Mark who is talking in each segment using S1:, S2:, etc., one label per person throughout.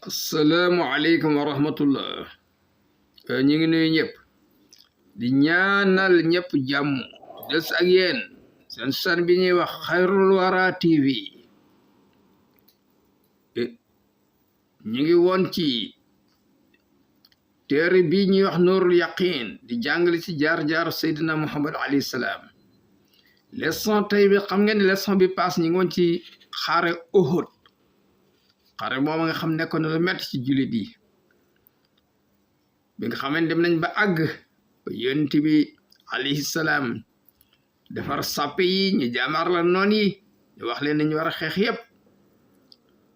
S1: asalaamualeykum wa rahmatullah ñu ngi nuyu ñëpp di ñaanal ñëpp jàmm des ak yéen seen san bi ñuy wax Xayrul Wara TV ñu ngi woon ci téere bi ñuy wax Nuurul Yaqiin di jàngale ci jaar-jaar Seydina Muhammad alayhi salaam leçon tey bi xam ngeen ne leçon bi paas ñu ngi woon ci xare Uhud xare moom nga xam nekkoon na lu metti ci jullit yi bi nga xamee dem nañ ba àgg ba yonent bi alayhi salaam defar sàppe yi ñu jaamaar la noon yi ñu wax leen nañu war a xeex yépp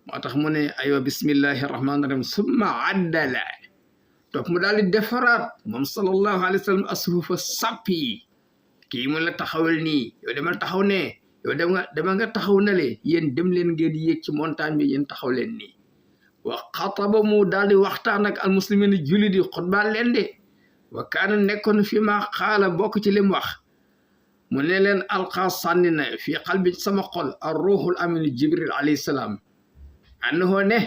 S1: moo tax mu ne aywa bismillahi rahmaani rahim summa addala topp mu daal di defaraat moom sallallahu alayhi wa sallam asufufa sàpp yi kii mu la taxawal nii yow demal taxaw ne yow dama nga taxaw na le yéen dem leen ngeen yéeg ci montagne bi yéen taxaw leen nii wa xataba mu daal di waxtaan ak almuslimin jullit yi xutbaan leen de wa kaana nekkoon fi ma xaala bokk ci lim wax mu ne leen alqa sànni na fii xalbi sama xol ar ruuxul amin jibril alayhi salaam annahu ne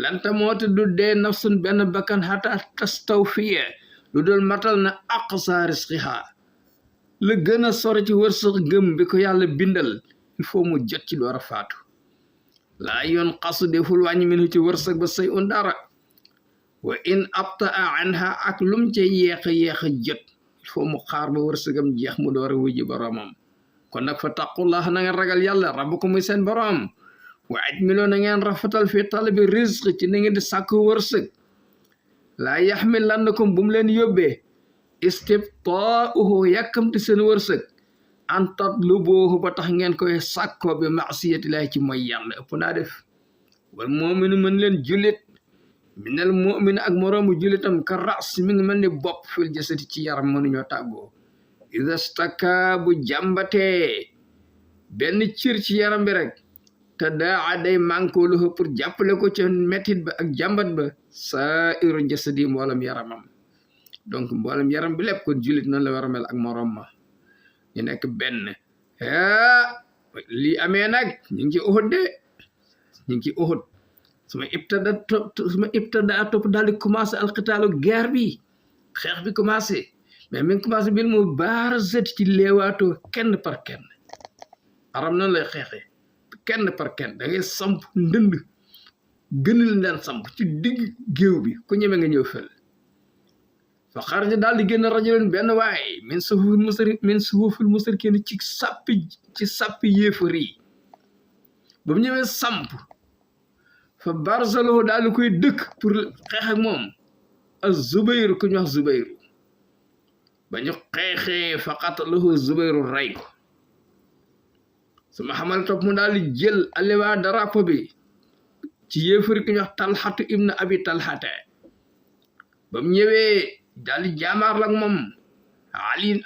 S1: lanta moota du dee nafsun benn bakkan xata tastawfiya lu dul matal na aqsa risqiha la gën a sori ci wërsëg gëm bi ko yàlla bindal il faut mu jot ci door a faatu laa yoon xasu deful wàññi minu ci wërsëg ba say un dara wa in abtaa anha ak lum ca yéex a jot il faut mu xaar ba wërsëgam jeex mu door a wujji boroomam kon nag fa taqullah na ngeen ragal yàlla rabbukum muy seen boroom wa ajmiloo na ngeen rafetal fi talabi rizq ci na ngeen di sàkku wërsëg laa yaxmilannakum bu mu leen yóbbee istibtaa'uhu yàkkamti seen wërsëg an tatlubuhu ba tax ngeen koy sàkkoo bi maasiyatillahi ci mooy yàlla ëpp naa def wal mu'minu mën leen jullit minal mu'min ak moroomu jullitam ka ras mi ngi mel ni bopp fil jasadi ci yaram mënuñoo tàggoo ida staka bu jàmbatee benn cër ci yaram bi rek te daa day mànkoo lu pour jàppale ko ca mettit ba ak jàmbat ba saa'iru jasadi mboolam yaramam donc mboolem yaram bi lépp kon jullit noonu la war a mel ak morom ma ñu nekk benn lii amee nag ñu ngi ci Uhud de ñu ngi ci Uhud suma ibtada topp daal di commencé alqitaalu guerre bi xeex bi commencé mais mi ngi commencé bil mu baarazat ci leewaatoo kenn par kenn aram noonu lay xeexee kenn par kenn da ngay samp ndënd gënal daan samp ci digg géew bi ku ñeme nga ñëw fel fa xaraja daal di génn rajulan benn waay min suhufil musrikiin ci sàppi yéefar yi ba mu ñëwee samp fa barzalahu daal di koy dëkk pour xeex ak moom ak Zubayru ku ñu wax Zubayru ba ñu xeexee fa qatalahu Zubayru rey ko su ma xamal topp mu daal di jël aliwa darapo bi ci yéefar yi ku ñu wax Talxatu ibn Abi Talxata ba mu ñëwee daal di jaamaar lak moom Ali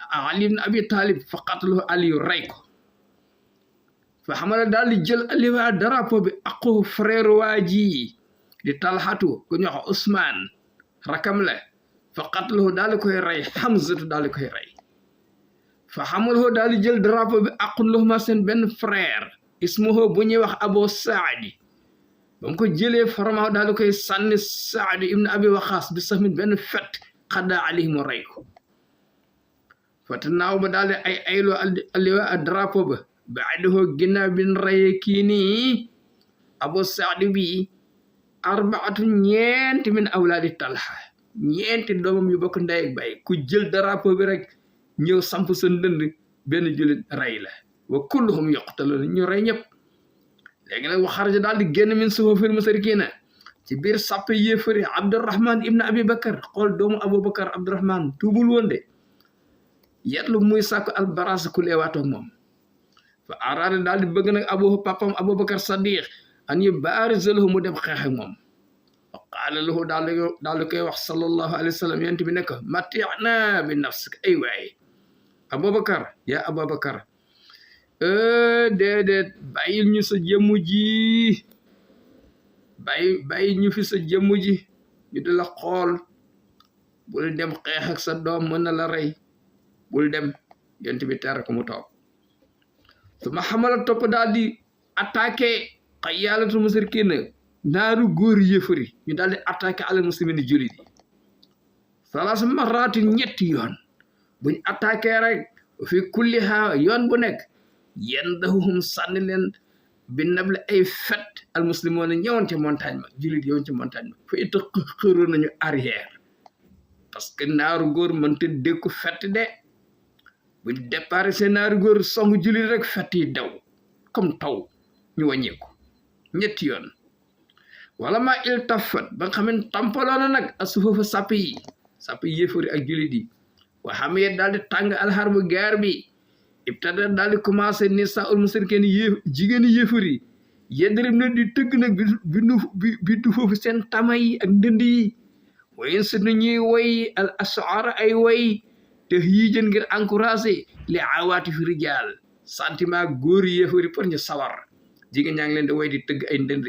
S1: ibn Abi Talib fa qatalahu Aliyu rey ko fa xamala daal di jël aliwa drapeau bi aqu frère waa ji di Talxatu ku ñu wax Usmaan rakam la fa qatalahu daal di koy rey Hamzatu daal di koy rey fa xamalahu daal di jël drapeau bi aqun lahuma seen benn frère ismuhu bu ñuy wax Abu Saadi ba mu ko jëlee farama daal di koy sànni Saadi ibn Abi Waqaas bi sax mit benn fet xadda alayhi mu rey ko fata naaw ba daal di ayloo aliwa a drapeau ba baadahu ginnaaw bin reye kii nii Abu Saadi bi arbaatu ñeenti min awlaadi Talha ñeenti doomam yu bokk ndey ak baay ku jël drapeau bi rek ñëw samp sa ndënd benn jullit rey la wa kulluhum yuqtaluuna ñu rey ñëpp léegi nag wa xaraja daal di génn min suhufil musrikiina ci biir sàppe yéefari Abdurrahman ibn Abi Bakar xool doomu Abubakar Abdurrahman tuubul woon de yetlu muy sàkku albaras ku leewaatoog moom fa araada daal di bëgg nag papam Abubakar Sadiq an yu baariza lahu mu dem xeex ak moom wa qaala lahu daal di koy wax sallallahu alayhi wa sallam yent bi ne ko mati'na bi nafsika ay waay Abubakar yaa Abubakar déedéet bàyyil ñu sa jëmm ji bàyyi ñu fi sa jëmm ji ñu di la xool bul dem xeex ak sa doom mën na la rey bul dem yent bi tere ko mu toog su ma xamala topp daal di attaqué xayaalatul musrikiin naaru góor yëfari ñu daal di attaqué alal muslimin jullit yi salaasa marraati ñetti yoon buñ attaqué rek fi kulliha yoon bu nekk yendahum sànni leen bi nable ay fet al muslimoon ñëwoon ca montagne ma jullit yowoon ca montagne ma fa ita xëroon nañu arrière parce que naaru góor mënta dékku fett de buñ départ seen naaru góor song jullit rek fett yi daw comme taw ñu wàññeeku ñetti yoon wala ma il tafat ba nga xam ne tampaloona nag asufafa sàpp yi yëfari ak jullit yi wa xam ye daal di tàng alxarbu guerre bi ibtada daal di commencé nisaa ul musrikin jigéeni yëfari yeddarim na di tëgg nag bi du foofu seen tama yi ak ndënd yi wayen si na ñuy woy al ashaara ay woy te yii jën ngir encouragé li awaati fi rijaal sentiment góor yëfari pour ñu sawar jigéen ñaa ngi leen di woy di tëgg ay ndënd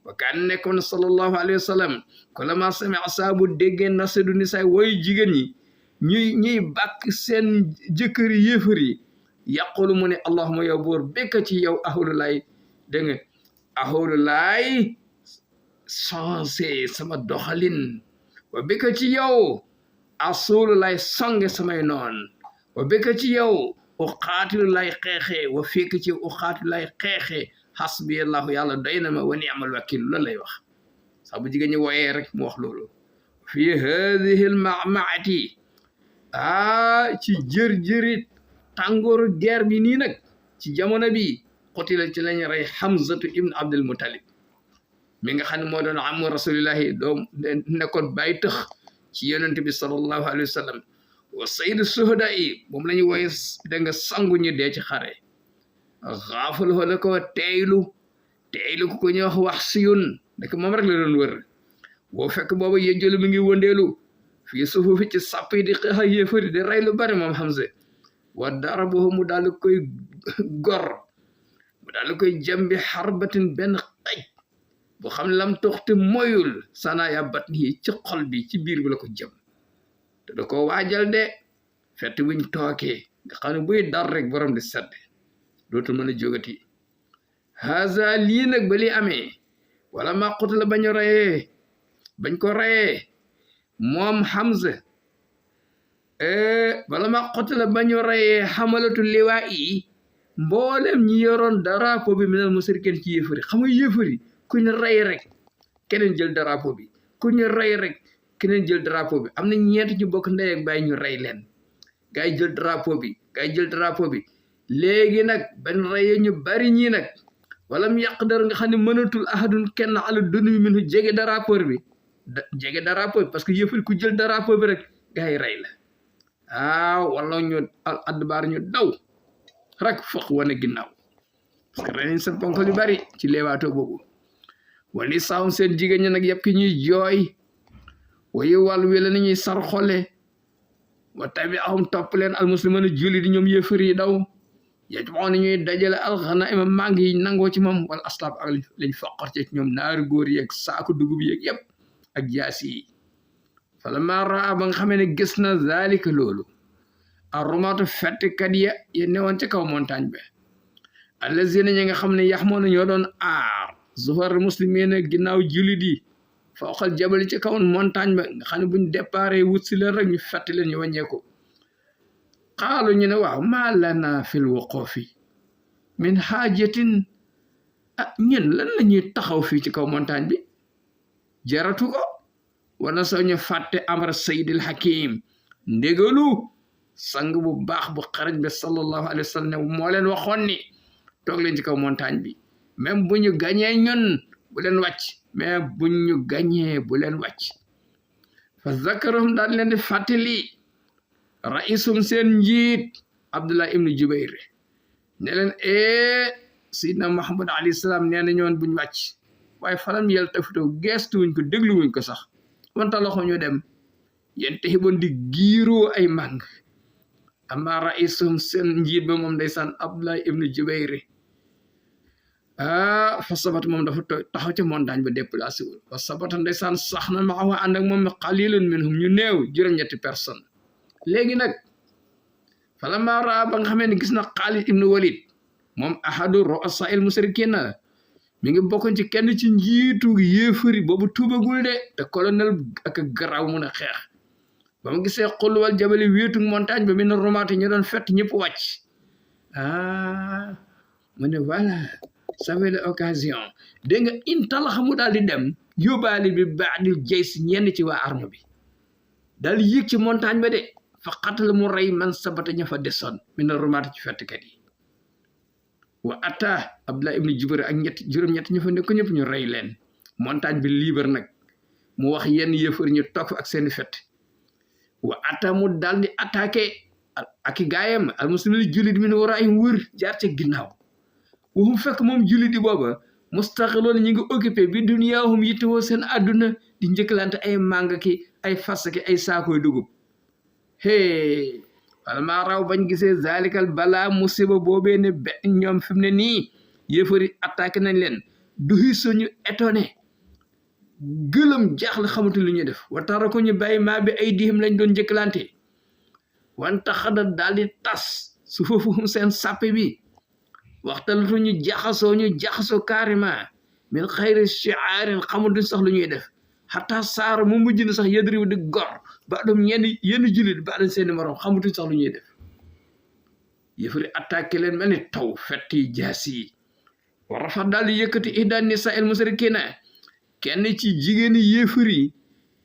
S1: wa kaan nekkoon sallallahu alayhi wa sallam kullama sami'a saabu déggee nasidu nisaa woy jigéen ñi ñuy bàkk seen jëkkëri yëfar yi yaqulu mu ne allahuma yow boor békka ci yow ahululaay dégg nga ahululaay changé sama doxalin wa békka ci yow asululaay songe samay noon wa békka ci yow u xaatilulaay xeexee wa fekk ci u xaatilulaay xeexee hasbi allahu yàlla doy na ma wa ni'mal wakil loolu lay wax sax bu jigéen ñi wooyee rek mu wax loolu fii hadihi al ma'maati ci jër-jërit tàngooru guerre bi nii nag ci jamono bi xutila ci lañ rey Hamzatu ibn Abdul Muttalib mi nga xam ne moo doon amu rasulillahi doom nekkoon bàyyi tëx ci yonent bi sallallahu alayhi wa sallam wa sayyidu suhada yi moom la ñu wooye da nga sangu ñu dee ci xare xaafal wala ko teeylu ku ko ñuy wax siyun nek moom rek la doon wër boo fekk booba yëjjëlu mi ngi wëndeelu fii suufu fi ci sàpp yi di xeex ak yéefari di rey lu bari moom Hamza wa darabahu mu daal koy gor mu daal koy jambi xarbatin benn xaj boo xam ne lam toxte moyul sana ya bat nii ci xol bi ci biir bi la ko jëm te da ko waajal de fett buñ tookee nga xam ne buy dar rek borom di sedd dootul mën a jógati haza lii nag ba li amee wala ma qutla bañ ko reyee moom Hamza wala ma qutla bañu reyee xamalatu liwaa yi mboolem ñi yoroon drapeau bi minal musrikin ci yéefari xam nga yéefari ku ñu rey rek keneen jël drapeau bi ku ñu rey rek keneen jël drapeau bi am na ñeent ñu bokk ndey ak baay ñu rey leen gaa yi jël drapeau bi léegi nag bañ reyee ñu bari ñii nag wala mu yàq dara nga xam ne mënatul ahadun kenn ala dunu minhu jege drapeau bi parce que yëfari ku jël drapeau bi rek gaa yi rey la wala ñu adbaar ñu daw rek foq wane ginnaaw parce que rey nañ seen ponkal yu bari ci leewaatoo boobu wani saawum seen jigéen ñi nag yëpp ki ñuy jooy wayu wàllu wi la ni ñuy sar xole wa tabi ahum topp leen almuslimana julli di ñoom yëfari yi daw yej moo na ñuy dajale alxanaima màng yi nangoo ci moom wala aslaab ak lañ foqar ci ñoom naari góor yeeg saako dugub yeeg yëpp ak jaasi yi falamma raa ba nga xamee ne gis na zalika loolu arrumaatu fettkat ya newoon ca kaw montagne bi allazina ñi nga xam ne yax moo na ñoo doon aar zuhar muslimina ginnaaw jullit yi fawqal jabali ci kaw montagne ba nga xam ne buñ déparé wut si leen rek ñu fett leen ñu wàññeeku xaalu ñu ne waaw maa lana fil wuqufi min xaajatin ñun lan la ñuy taxaw fii ci kaw montagne bi jaratu ko wala soo ñu fàtte amra sayyidil hakim ndégalu sang bu baax bu xarañ bi sallallahu alayhi wa sallam moo leen waxoon ni toog leen ci kaw montagne bi même bu ñu gañee ñun bu leen wàcc mais bu ñu gañee bu leen wàcc fa zakarahum daal leen di fàttali raisum seen njiit Abdullah ibnu Jubayr ne leen Seydina Muhammad alayhi salaam nee na ñoon buñ wàcc waaye falam yel tafutoo geestuwuñ ko dégluwuñ ko sax wanta loxo ñu dem yéen te xiboon di giiroo ay màng amma raisum seen njiit ba moom ndeysaan Abdullah ibnu Jubayr fa sabata moom dafa taxaw ca montagne ba déplacé wul fa sabata ndeysaan sax na ma wax ànd ak moom qalilun minhum ñu néew juróom-ñetti personne léegi nag falamma raa ba nga xamee ne gis na Xaalid ibnu Walid moom ahadu ru'asa il musrikina mi ngi bokkoon ci kenn ci njiitu yéefari boobu tuubagul de te colonel ak garaaw mun a xeex ba mu gisee xulwal jabali wéetu montagne ba mi na romaate ñu doon fett ñëpp wàcc mu ne voilà ça fait l'occasion dégg nga intal xamu daal di dem yóbbaale bi baadil jay si ñenn ci waa arme bi daal di yéeg ci montagne ba de fa xatal mu rey man sabata ña fa desoon mi na romaate ci fettkat yi wa ata Abdullah ibn Jubayr ak juróom-ñett ñu fa nekk ñëpp ñu rey leen montagne bi libre nag mu wax yenn yëfër ñu toog fa ak seeni fett wa ata mu daal di attaqué ak i gaayam al muslimin jullit mi ne war ay wër jaar ca ginnaaw waxum fekk moom jullit di booba mustaxiloon ñi ngi occupé bi dunyaahum yittewoo seen àdduna di njëkkalante ay màng ki ay fas ki ay saakoy dugub hee wala maa raw bañ gisee zalikal balaa musiba boobee ne ñoom fi mu ne nii yëfari attaqué nañ leen duhi suñu étonné gëlëm jaaxle xamatu lu ñuy def watara ko ñu bàyyi maa bi ay dihim lañ doon njëkkalante wanta xada daal di tas su foofu seen sàppe bi waxtalatu ñu jaxasoo carrément min xayri shi'aarin xamatuñ sax lu ñuy def xataa saara mu mujj na sax yadribu di gor ba doom yenn jullit ba dañ seeni morom xamatuñ sax lu ñuy def yëfari attaqué leen mel ni taw fetti jaas yi wa rafa daal di yëkkati ihda nisaa el musrikina kenn ci jigéeni yëfari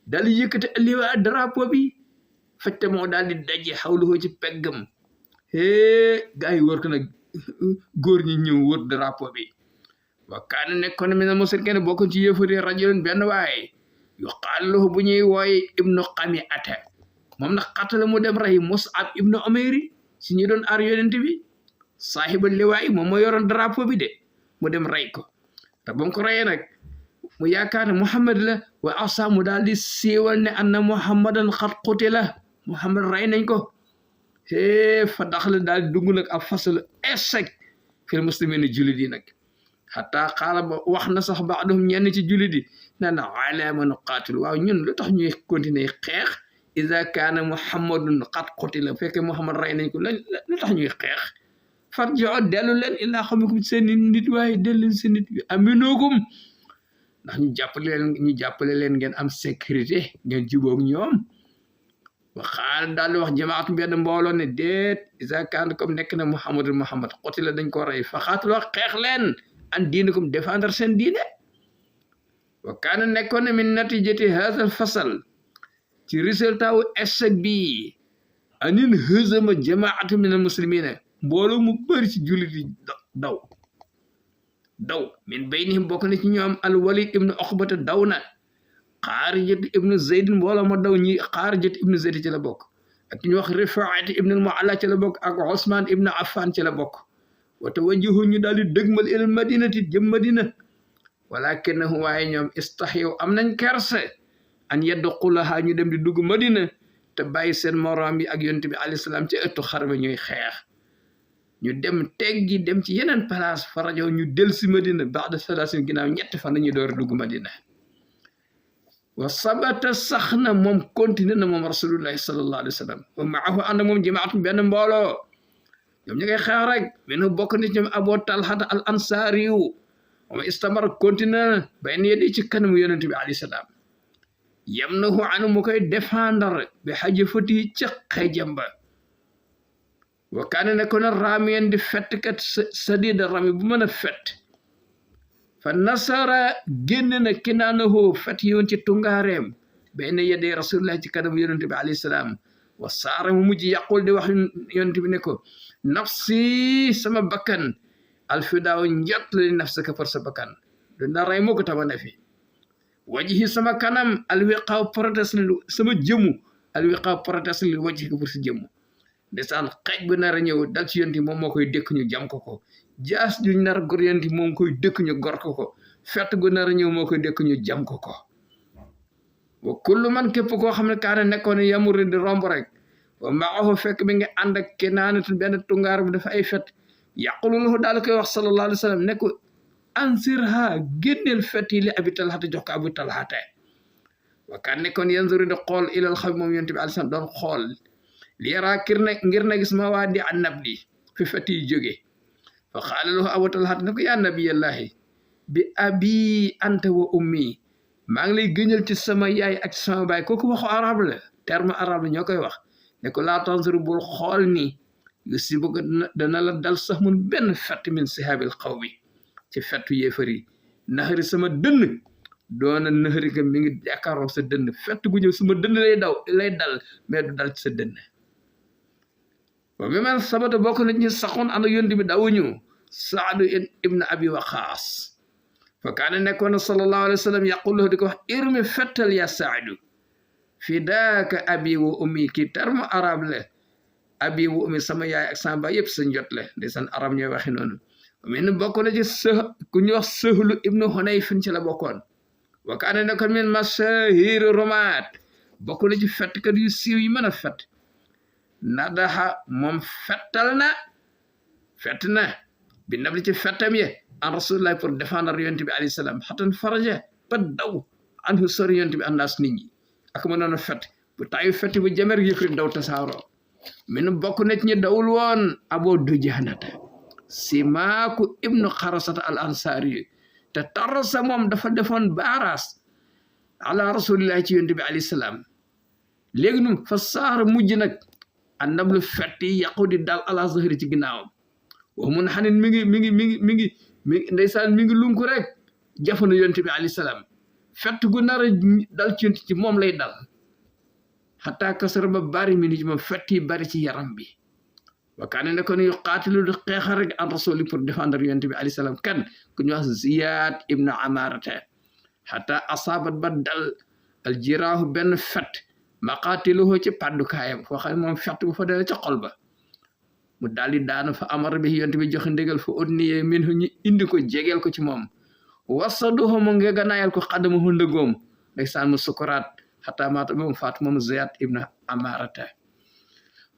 S1: daal di yëkkati liwa drapeau bi fette moo daal di daje xawluhu ci peggam gaa yi wër ko nag góor ñi ñëw wër drapeau bi wa kaana nekkoon mi na musrikina bokk ci yëfari rajulun benn waaye yuqaalu lahu bu ñuy wooye ibnu Qami'ata moom nag xatala mu dem rey Mus'ab ibnu Umayr si ñu doon aar yonent bi saahibal liwaay moom moo yoroon drapeau bi de mu dem rey ko te ba mu ko reyee nag mu yaakaar ne Muhammad la wa asa mu daal di siiwal ne anna Muhammadan xat qutila Muhammad rey nañ ko fa daxala daal di dugg nag ab fasal échec fil muslimin jullit yi nag xataa xaala ba wax na sax baadohum ñenn ci jullit yi naan ala ma nuqaatil waaw ñun lu tax ñuy continuer xeex ida kaana Muhammadun xat qutila fekkee Muhammad rey nañ ko lu tax ñuy xeex farji'u dellu leen illaa qawmikum seeni nit waaye dellu leen seen nit bi aminukum ndax ñu jàppale leen ngeen am sécurité ngeen jubóog ñoom waxaal daal di wax jamaatu benn mbooloo ne déet isa kaan comme nekk na Muhammad qutila dañ ko rey fa xaatul wax xeex leen an diinikum défendre seen diine wa kaana nekkoon ne min natijati haazal fasal ci résultat wu échec bi anin hëzama jamaatu min al muslimina mbooloo mu bëri ci jullit yi daw min baynihim bokk na ci ñoom al walid ibnu oqbata daw na xaarijat ibnu zayd mbooloo ma daw ñi xaarijat ibnu zayd ci la bokk ak ñu wax rifaat ibnu al mualla ci la bokk ak osman ibnu affan ci la bokk wa tawajjahu ñu daal di dëgmal ilal madinati jëm madina walakinahu waaye ñoom istahyaw am nañ kerse an yadxulaha ñu dem di dugg madina te bàyyi seen morom yi ak yonent bi alayhi salaam ci ëttu xar ba ñuy xeex ñu dem teggi dem ci yeneen place fa rajo ñu del si madina ba'da salaasin ginnaaw ñetti fan nañu door a dugg madina wa sabata sax na moom continue na moom rasulullahi sallallahu alayhi wa sallam wa maahu ànd moom jamaatu benn mbooloo ñoom ñu ngay xeex rek men bokk na ci ñoom Abu Talhata al ansari moom istamar continue bayn yedi ci kanamu yonent bi alayhi salaam yamnahu anu mu koy défendre bi hajafati ci xejam ba wa kaana nekkoon na raamiyan di fettkat sadida rami bu mën a fett fa nasara génn na kinaanahu fett yoon ci tungaareem bayna yedee rasulullah ci kanamu yonent bi alayhi salaam wa saara mu mujj yàqul di wax yonent bi ne ko nafsi sama bakkan alfidaaw njot la li nafsaka par sa bakkan du na rey moo ko tama ne fi wajihi sama kanam alwiqaaw protest sama jëmu alwiqaaw protest li wajihi ko pour si jëmu ndeysaan xeej bu nar a ñëw dal ci yonent moom moo koy dëkk ñu jam ko jaas ju nar gor yonent moom koy dëkk ñu gor ko fett gu nar a ñëw moo koy dëkk ñu jam ko wa kullu man képp koo xam ne kaana nekkoon yamuri di romb rek wa maahu fekk mi ngi ànd ak kinaanatu benn tungaar bu dafa ay fett yaqulu lahu daal koy wax sallallahu alayhi wa sallam ne ko ansirha génneel fett yi li Abi Talhata jox ko Abu Talhata wa kaan nekkoon yanzuru di xool ilal xaw moom yonent bi alayhi salaam doon xool li yaraa ngir na gis ma waa di annab li fi fett yi jóge fa qaala lahu Abu Talhata ne ko yaa nabiyallahi bi abi anta wa ummi maa ngi lay gëñal ci sama yaay ak sama baay kooku waxu arab la terme arab la ñoo koy wax ne ko laa tanzur bul xool ni yusibuka dana la dal sax mun benn fett min sihaabil qawmi ci fettu yéefar yi naxari sama dënn doona naxari ka mi ngi jàkkaaroo sa dënn fett gu ñëw sama dënn lay dal mais du dal ci sa dënn wa mi man sabata bokk na ñu saxoon ànd ak yonent bi dawuñu saadu ibn abi waqaas fa kaana nekkoon na sallallahu alayhi wa sallam yaqulu di ko wax irmi fettal ya saadu fidaaka abi wa ummi kii terme arab la abi wa ummi sama yaay ak sama baay yëpp sa njot la ndeysaan arab ñooy waxi noonu min bokk na ci ku ñu wax sëhlu ibnu hunayfin ci la bokkoon wa kaana nekkoon min mashahir romaat bokk na ci fettkat yu siiw yi mën a fett nadaxa moom fett na bi nabli ci fettam ye an rasulillah pour défendre yonent bi alayhi salaam xatan faraja ba daw anhu sori yonent bi andaas nit ñi ak ma noon a fett bu taayu fett bu jamer yëkkati daw tasaaroo min bokk na ci ñi dawul woon Abu Dujaanata Simaaku ibnu Xarasata al ansaari te tarasa moom dafa defoon baaraas ala rasulillah ci yonent bi alayhi salaam léegi num fa saara mujj nag àndam lu fett yi yàqu di dal ala zahri ci ginnaawam wa mun xanin mi ngi ndeysaan mi ngi lunku rek jafandu yonent bi alayhi salaam fett gu nar a dal ci yonent ci moom lay dal xataa kasara ba bari mi ni ci moom fett yi bari ci yaram bi wa kaane ne kon yu qaatilu di xeexal rek an rasuli pour défendre yonent bi alayhi salaam kan ku ñu wax Ziyaad ibnu Amarata xataa asaabat ba dal al jiraahu benn fett maqaatiluhu ci paddukaayam foo xam ne moom fett bu fa dale ca xol ba mu daal di daanu fa amara bi yonent bi joxe ndigal fa udniye min ñu indi ko jegeel ko ci moom wasaduhu mu nge ganaayal ko xadama hu ndëgoom ndeysaan mu sukuraat xataa maata moom faatu moom Ziyaad ibnu Amarata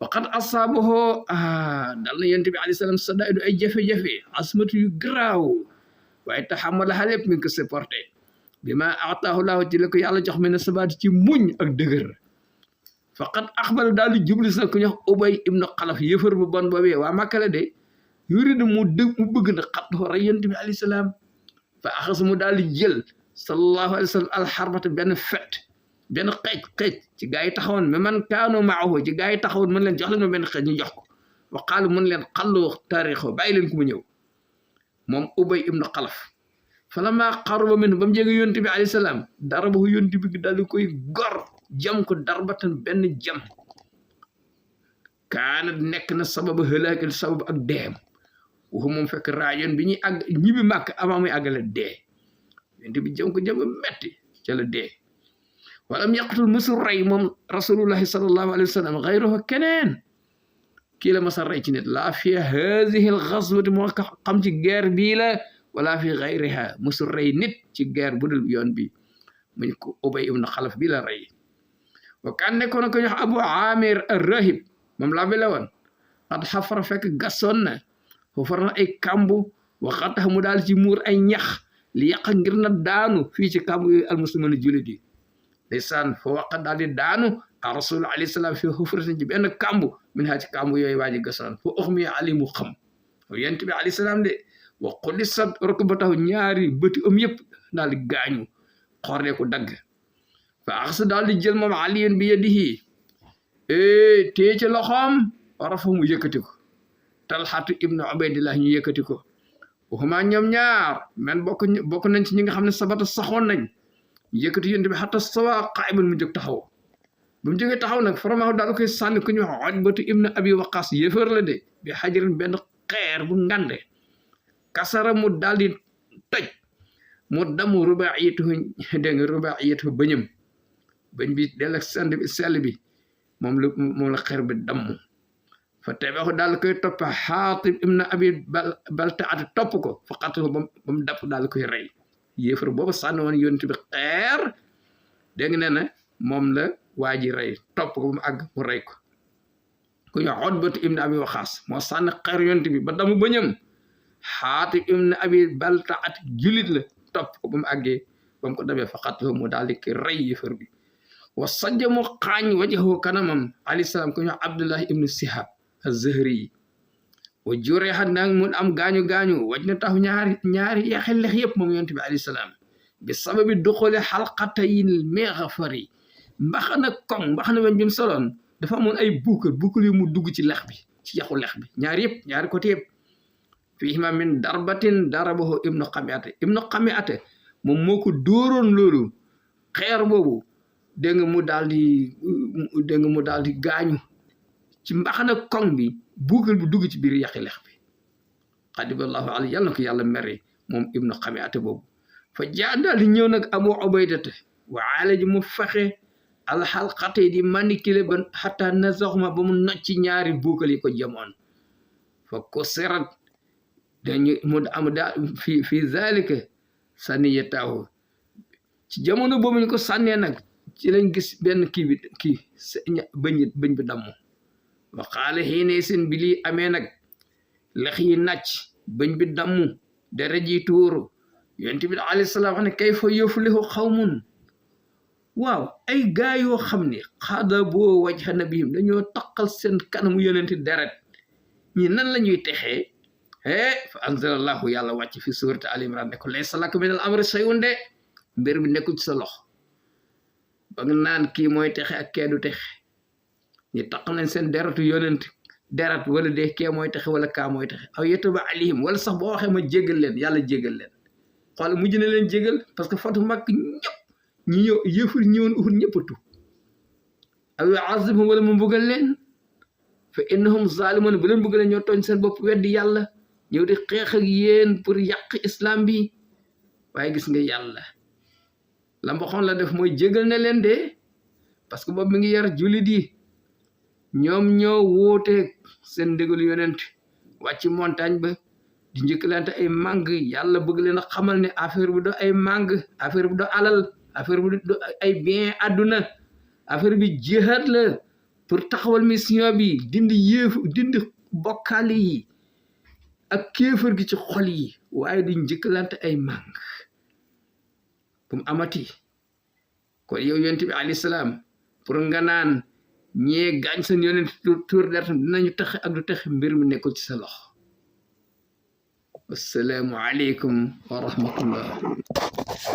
S1: waqad asaabahu dal na yonent bi alayhi salaam sadaidu ay jafe-jafe asmatu yu garaaw waaye taxamala lépp mi ngi ko supporté bi ma ataahu laahu ci la ko yàlla jox mel ne sabaati ci muñ ak dëgër faqad axbal daal di jubli sa ku ñuy wax Ubay ibnu Xalaf yëfër bu bon boobee waa Makka la de yuridu mu bëgg na xat rey yonent bi alayhi salaam fa axas mu daal di jël sallallahu alayhi wa sallam alxarbata benn xeej ci gaa yi taxawoon mais man kaanu maahu ci gaa yi taxawoon mën leen jox leen ma benn xeej ñu jox ko wa qaalu mën leen xallu taarixo bàyyi leen ko mu ñëw moom Ubay ibnu Xalaf falammaa qaruba minhu ba mu jege yonent bi alayhi salaam darabahu yonent bi daal di koy gor jam ko darbatan benn jam kaanat nekk na sababu halaakil sababu ak deem waxu moom fekk raajoon bi ñuy àgg ñibbi màkk avant muy àggale dee yonent bi jam ko jam metti ca la dee walam yaqtul musul rey moom rasulullahi sallallahu alayhi wa sallam xayruhu keneen kii la masa rey ci nit laa fi haadihi al xaswati moo xam ci guerre bii la wala fi xayriha musul rey nit ci guerre bu dul yoon bi muñ ko Ubay ibn Xalaf bi la rey wa kan nekkoon ko jox Abu Amir ar-Rahib moom laa bi la woon xat xafara fekk gasoon na foofu na ay kambu waxat tax mu daal ci muur ay ñax li yàq ngir na daanu fii ci kambu yooyu almuslimin jullit yi ndeysaan foo waqat daal di daanu a rasul alayhi salaam fii xufratin ci benn kambu min haa ci kambu yooyu waa ji gasoon foo uxmiya ali mu xam yonent bi alayhi salaam de wa qudisat rukbatahu ñaari bëti yëpp daal di gaañu xorlee ko dagg fa axsa daal di jël moom aliyin bi yadihi téye ci loxoom rafa mu yëkkati ko talxatu ibnu ubaydillah ñu yëkkati ko waxuma ñoom ñaar men bokk nañ ci ñi nga xam ne sabata saxoon nañ ñu yëkkati yonent bi xatta sawa qaa'iman mu jóg taxaw ba mu jógee taxaw nag faramahu daal koy sànni ku ñu wax Utbatu ibnu abi waqaas yëfër la de bi xajarin benn xeer bu ngande kasara mu daal di toj mu damu rubaiyatuhu dégg nga rubaiyatuhu bëñam bëñ bi del ak sell bi moom la xeer bi damm fa tabaxu daal koy topp Xaatib ibn Abi Baltaata topp ko fa xatalu ba mu dapp daal koy rey yéefar boobu sànni woon yonent bi xeer dégg nga ne moom la waa ji rey topp ko ba mu àgg mu rey ko ku ñu Utbatu ibn Abi Waqaas moo sànni xeer yonent bi ba damu bëñam Xaatib ibn Abi Baltaata julit la topp ko ba mu àggee ba mu ko demee fa xatalu mu daal di koy rey yéefar bi wa sajja mu xaañ wajahu kanamam alayhi salaam ku ñu Abdullahi ibnu Sihab az-Zahri wa jureha nag mun am gaañu waj na tax ñaari yaxi lex yëpp moom yonent bi alayhi salaam bi sababi duxuli xalqatayil meexafari mbaxana koŋ mbaxana weñ bi mu soloon dafa amoon ay buukal yu mu dugg ci lex bi ci yaxu lex bi ñaari côté yëpp fihima min darbatin darabahu ibnu xamiate moom moo ko dóoroon loolu xeer boobu dégg nga mu daal di gaañu ci mbaxana koŋ bi buukal bi dugg ci biir yaxi lex bi xadiballahu alayhi yàlla na ko yàlla mere moom ibnu xamiate boobu fa jaa daal di ñëw nag abu ubaydata wa alaji mu fexe alxalqate di manikile ba xataa nasaxuma ba mu nocci ñaari buukal yi ko jamoon fa ko serat dañu mu am daal fi zalika saniyatahu ci jamono boobu ñu ko sànnee nag ci lañ gis benn bëñ bi damm wa qaala xiine seen bi lii amee nag lex yi nàcc bëñ bi damm dara ji tuuru yonent bi alayhi salaam wax ne kayfa yuflihu xawmun waaw ay gaa yoo xam ne xaada boo wajha nabihim dañoo taqal seen kanamu yonenti deret ñi nan la ñuy texee fa anzalallahu yàlla wàcc fi suurati al imran ne ko laysa laka min al amri shay'un de mbir mi nekkul ci sa loxo ba nga naan kii mooy texe ak kee du texe ñi taqal nañ seen deretu yonent deret wala de kee mooy texe wala kaa mooy texe aw yatuba alayhim wala sax boo waxee ma jégal leen yàlla jégal leen xool mujj na leen jégal parce que fatu mag ñëpp ñi ñëw yëfur ñëwoon Uhud ñëpp a tuub aw yu'azzibhum wala mu mbugal leen fa innahum zalimun bu leen mbugalee ñoo tooñ seen bopp weddi yàlla ñëw di xeex ak yéen pour yàq islam bi waaye gis nga yàlla la mboxoon la def mooy jégal na leen de parce que boobu mi ngi yar jullit yi ñoom ñoo wóoteeg seen ndigalu yonent wàcc montagne ba di njëkkalante ay màng yàlla bëgg leen a xamal ne affaire bi do ay màng affaire bi do alal affaire bi do ay bien àdduna affaire bi jihaad la pour taxawal mission bi dindi bokkaale yi ak kéefër gi ci xol yi waaye di njëkkalante ay màng bu mu amati kon yow yonent bi alayhi salaam pour nga naan ñee gaañ seen yonent tur dertam dinañu taxe ak du taxe mbir mi nekkul ci sa loxo assalaamu aleykum wa rahmatullah